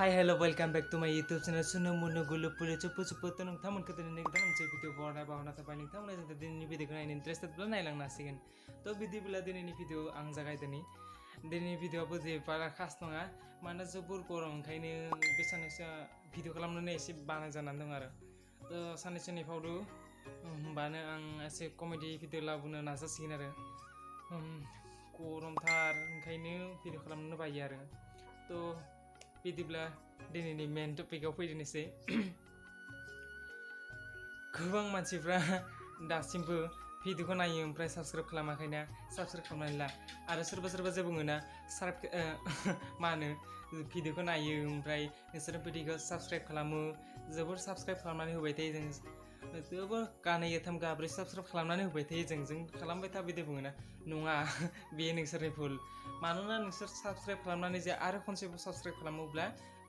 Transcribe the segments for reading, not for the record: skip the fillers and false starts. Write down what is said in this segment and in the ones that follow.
Hi, hello, welcome back to my YouTube channel. Suno muno gulu pule cupu cupu to nongtamun ko tini kita nungsi video bahana bahana tapi nongtamun aja tadi ini video kena interested belum nailang nasikan. To video bila tadi ini video ang jagai tadi. Dini video apa je para khas nonga mana jebur korong kaini besan esa video kalam nene esi bana janan dong ara. To sana sini paudu bana ang ese komedi video labuna nasa sini ara. Korong thar kaini video kalam nene bayar. To बिदिब्ला दिनैनि मेन टपिकआव फैदिनोसै गोबां मानसिफ्रा दासिमबो भिडिअखौ नायो ओमफ्राय subscribe खालामाखैना subscribe खालामनानै ला आरो सोरबा जे बुङोना मा होनो भिडिअखौ नायो ओमफ्राय नोंसोर भिडिअखौ साबस्क्राइब खालामो जोबोर साबस्क्राइब खालामनानै होबाय थायो जों जोबोर गानै गाथाम गाब्रै साबस्क्राइब खालामनानै होबाय थायो जों खालामबाय था बिदि बुङोना नङा बेयो नोंसोरनि भुल मानोना नोंसोर साबस्क्राइब खालामनानै जे आरो खनसेबो साबस्क्राइब खालामोब्ला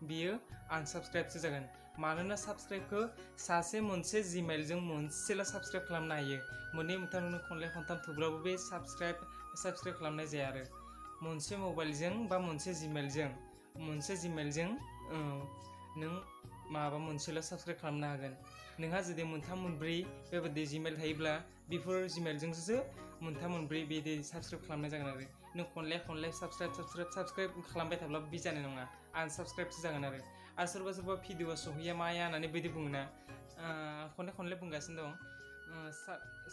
बियो आनसाबस्क्राइबसो जागोन मानोना साबस्क्राइबखौ सासे मोनसे जिमेलजों मोनसेल' साबस्क्राइब खालामनो हायो मोननै मोनथाम खनले खनथाम थुब्लाबो बे साबस्क्राइब खालामनाय जाया आरो मोनसे मबाइलजों बा मोनसे जिमेलजों नों माबा मोनसेल' साबस्क्राइब खालामनो हागोन नोंहा जुदि मोनथाम मोनब्रै बेबायदि जिमेल थायोब्ला बेफोर जिमेलजोंसो मोनथाम मोनब्रै बिदि साबस्क्राइब खालामनाय जागोन आरो नों खनले साबस्क्राइब खालामबाय थाब्ला बि जानाय नङा आनसाबस्क्राइबसो जागोन आरो सोरबा भिडिअआ सहैया माया होननानै बिदि बुङोना खनले बुंगासिनो दं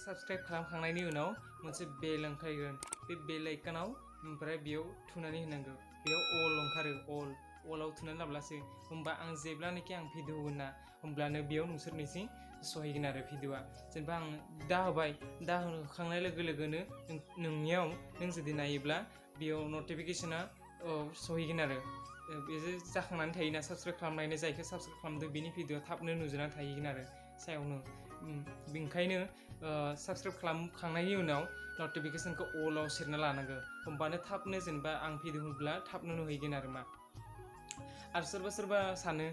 साबस्क्राइब खालामखांनायनि उनाव मोनसे बेल ओंखारगोन बे बेल आइकनाव ओमफ्राय बेयाव थुनानै होनांगौ बेयाव अल ओंखारो अलाव थुनानै लाब्लासो होमबा आं जेब्लानोखि आं भिडिअ होगोन ना होमब्लानो बेयाव नोंसोरनिसिम सहैगोन आरो भिडिअआ जेनेबा आं दा होबाय दा होखांनाय लोगो लोगोनो नोंनियाव नों जुदि नायोब्ला बेयाव नटिफिकेसना सहैगोन आरो बे जाखांनानै थायोना साबस्क्राइब खालामनायनि जायखौ साबस्क्राइब खालामदों बेनि भिडिअआ थाबनो नुजानानै थाहैगोन आरो सायावनो बेनिखायनो साबस्क्राइब खालामखांनायनि उनाव नटिफिकेसनखौ अलाव सेरना लानांगौ होमबानो थाबनो जेनेबा आं भिडिअ होब्ला थाबनो नुहैगोन आरो मा आरो सोरबा सानो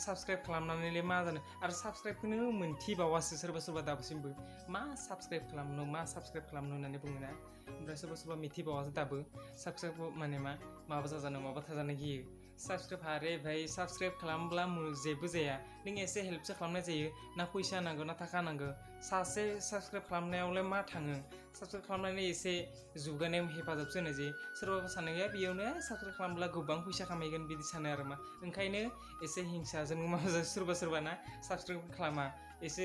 साबस्क्राइब खालामनानैलाय मा जानो आरो साबस्क्राइबखौनो मोनथिबावासो सोरबा दाबोसिमबो मा साबस्क्राइब खालामनो होननानै बुङोना ओमफ्राय सोरबा मिथिबावासो दाबो साबस्क्राइब माने माबा जाजानो माबा थाजानो गियो साबस्क्राइब हारे भाई साबस्क्राइब खालामब्ला जेबो जाया नों एसे हेल्पसो खालामनाय जायो ना फैसा नांगौ ना थाखा नांगौ सासे साबस्क्राइब खालामनायावलाय मा थाङो साबस्क्राइब खालामनानै एसे जौगानायाव हेफाजाबसो होनाय जायो सोरबाबा सानो गैया बेयावनो साबस्क्राइब खालामब्ला गोबां फैसा खामायगोन बिदि सानो आरो मा ओंखायनो एसे हिंसाजों माबा सोरबा ना साबस्क्राइब खालामा एसे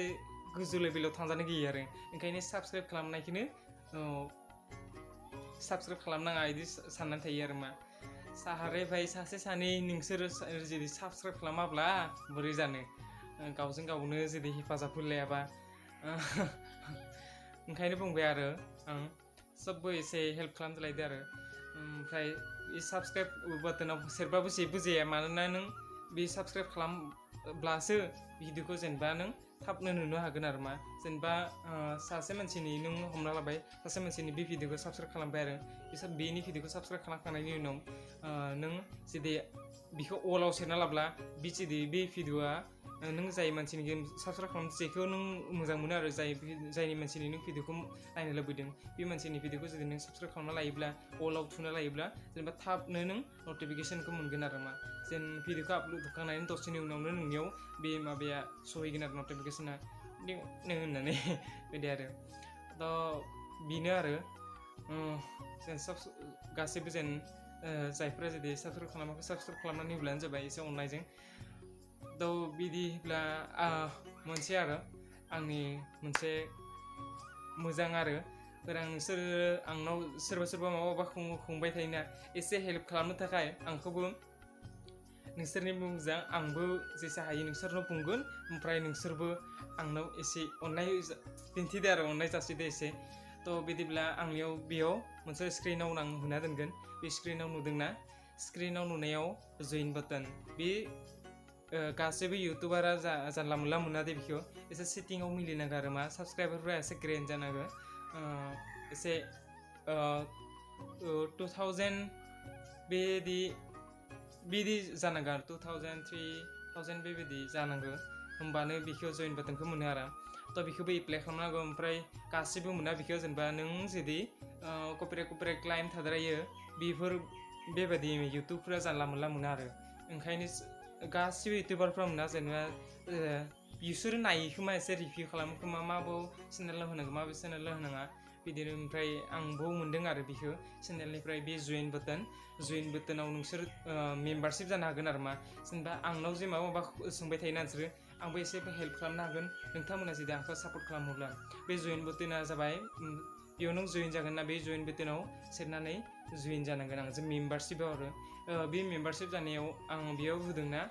गोजौ लेभेलाव थांजानो गियो आरो ओंखायनो साबस्क्राइब खालामनायखौनो साबस्क्राइब खालामनाङा बिदि साननानै थायो आरो मा साहारे भाई सासे सानै नोंसोरो जुदि साबस्क्राइब खालामाब्ला बोरै जानो गावजों गावनो जुदि हेफाजाब होलायाबा ओंखायनो बुंबाय आरो आं सबबो एसे हेल्प खालामलायदो आरो ओमफ्राय बे साबस्क्राइब बाटोनाव सेरबाबो जेबो जाया मानोना नों बे साबस्क्राइब खालामब्लासो भिडिअखौ जेनेबा नों थाबनो नुनो हागोन आरो मा जेनेबा सासे मानसिनि नों हमना लाबाय सासे मानसिनि बे भिडिअखौ साबस्क्राइब खालामबाय आरो बेनि भिडिअखौ साबस्क्राइब खालामखांनायनि उनाव नों जुदि बेखौ अलाव सेरना लाब्ला बे भिडिअआ नों जाय मानसिनि साबस्क्राइब खालामदों जेखौ नों मोजां मोनो आरो जायनि मानसिनि नों भिडिअखौ नायनो लुबैदों बे मानसिनि भिडिअखौ जुदि नों साबस्क्राइब खालामना लायोब्ला अलाव थुना लायोब्ला जेनेबा थाबनो नों नटिफिकेसनखौ मोनगोन आरो मा जेन भिडिअखौ आपल'ड खालामनायनि दसेनि उनावनो नोंनियाव बे माबाया सहैगोन आरो नटिफिकेसना नों होननानै बिदि आरो दा बेनो आरो जेन गासैबो जेन जायफोरा जुदि साबस्क्राइब खालामाखै साबस्क्राइब खालामनानै होब्लानो जाबाय एसे अननायजों दा बिदिब्ला मोनसे आरो आंनि मोनसे मोजां आरो नोंसोरो आंनाव सोरबा माबा खुंबाय थायोना एसे हेल्प खालामनो थाखाय आंखौबो नोंसोरनि मोजां आंबो जेसे हायो नोंसोरनाव बुंगोन ओमफ्राय नोंसोरबो आंनाव एसे अननाय दिन्थिदो आरो अननाय जासिदो एसे थ' बिदिब्ला आंनियाव बेयाव मोनसे स्क्रिनाव आं होना दोनगोन बे स्क्रिनाव नुदोंना स्क्रिनाव नुनायाव जइन बाटन बे गासैबो इउटुबारा जानला मोनला मोना दे बेखौ एसे सेटिंआव मिलिनांगौ आरो मा साबस्क्राइबारफ्रा एसे ग्रेन्ड जानांगौ एसे 2000 बिदि जानांगौ आरो 2000 3000 बेबायदि जानांगौ होमबानो बेखौ जइन बाटनखौ मोनो आरो थ' बेखौबो एप्लाइ खालामनांगौ ओमफ्राय गासिबो मोना बेखौ जेनेबा नों जुदि कपिराइट क्लाइम थाद्रायो बेफोर बेबायदि इउटुबफ्रा जानला मोनला मोना आरो ओंखायनो गासिबो इउटुबारफ्रा मोना जेनेबा बिसोरो नायो खोमा एसे रिभिउ खालामो खोमा माबो चेनेलाव होनांगौ माबे चेनेलाव होनाङा बिदिनो ओमफ्राय आंबो मोन्दों आरो बिखौ चेनेलनिफ्राय बे जइन बोटोनाव नोंसोर मेम्बारशिप जानो हागोन आरो मा जेनेबा आंनाव जे माबा सोंबाय थायोना नोंसोरो आंबो एसे हेल्प खालामनो हागोन नोंथांमोना जुदि आंखौ सापर्ट खालामोब्ला बे जइन बोटोना जाबाय बेयाव नों जइन जागोन ना बे जइन बोटोनाव सेरनानै जइन जानांगोन आं जे मेम्बारशिपआव आरो बे मेम्बारशिप जानायाव आं बेयाव होदोंना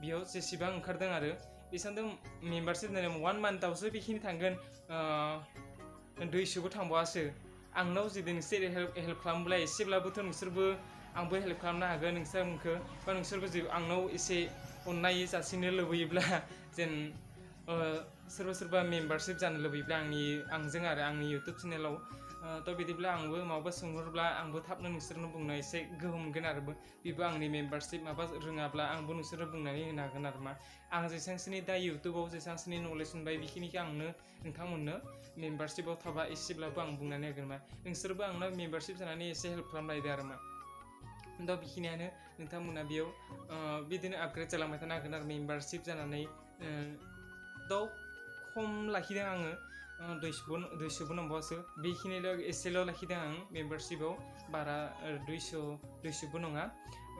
बेयाव जेसेबां ओंखारदों आरो बेसेबां मेम्बारशिप जानायाव 1 मान्थआवसो बेखिनि थांगोन 200 थांबावासो आंनाव जुदि नोंसोर हेल्प खालामोब्ला एसेब्लाबोथ' नोंसोरबो आंबो हेल्प खालामनो हागोन नोंसोरखौ बा नोंसोरबो जुदि आंनाव एसे अननाय जासिनो लुबैयोब्ला जेन सोरबा मेम्बारशिप जानो लुबैयोब्ला आंजों आरो आंनि इउटुब चेनेलाव थ' बिदिब्ला आंबो माबा सोंहरब्ला आंबो थाबनो नोंसोरनो बुंनो एसे गोहो मोनगोन आरो बेबो आंनि मेम्बारशिप माबा रोङाब्ला आंबो नोंसोरनो बुंनानै होनो हागोन आरो मा आं जेसेबांसिनि दा इउटुबाव जेसेबांसिनि नलेज मोनबाय बेखिनिखौ आंनो नोंथांमोननो मेम्बारशिपआव थाबा एसेब्लाबो आं बुंनानै होगोन मा नोंसोरबो आंनाव मेम्बारशिप जानानै एसे हेल्प खालामलायदो आरो मा दा बेखिनियानो नोंथांमोना बेयाव बिदिनो आपग्रेड जालांबाय थानो हागोन आरो मेम्बारशिप जानानै थ' खम लाखिदों आङो 200 नांबावासो बेखिनिल' एसेल' लाखिदों आं मेम्बारशिपआव बारा 200 नङा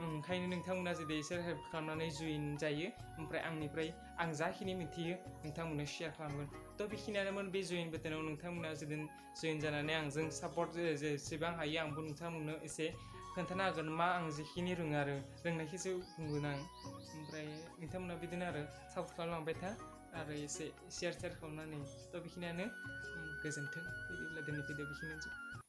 ओंखायनो नोंथांमोना जुदि एसे हेल्प खालामनानै जइन जायो ओमफ्राय आंनिफ्राय आं जाखिनि मिथियो नोंथांमोननो शेयार खालामगोन थ' बेखिनियानोमोन बे जइन बोटोनाव नोंथांमोना जुदि जइन जानानै आंजों सापर्ट जेसेबां हायो आंबो नोंथांमोननो एसे खोन्थानो हागोन मा आं जेखिनि रोङो आरो रोंनायखौसो बुंगोन आं ओमफ्राय नोंथांमोना बिदिनो आरो सापर्ट खालामलांबाय था आरो एसे शेयार खालामनानै थ' बेखिनियानो गोजोन्थों बिदिब्ला दिनै भिडिअ बेखिनियानोसै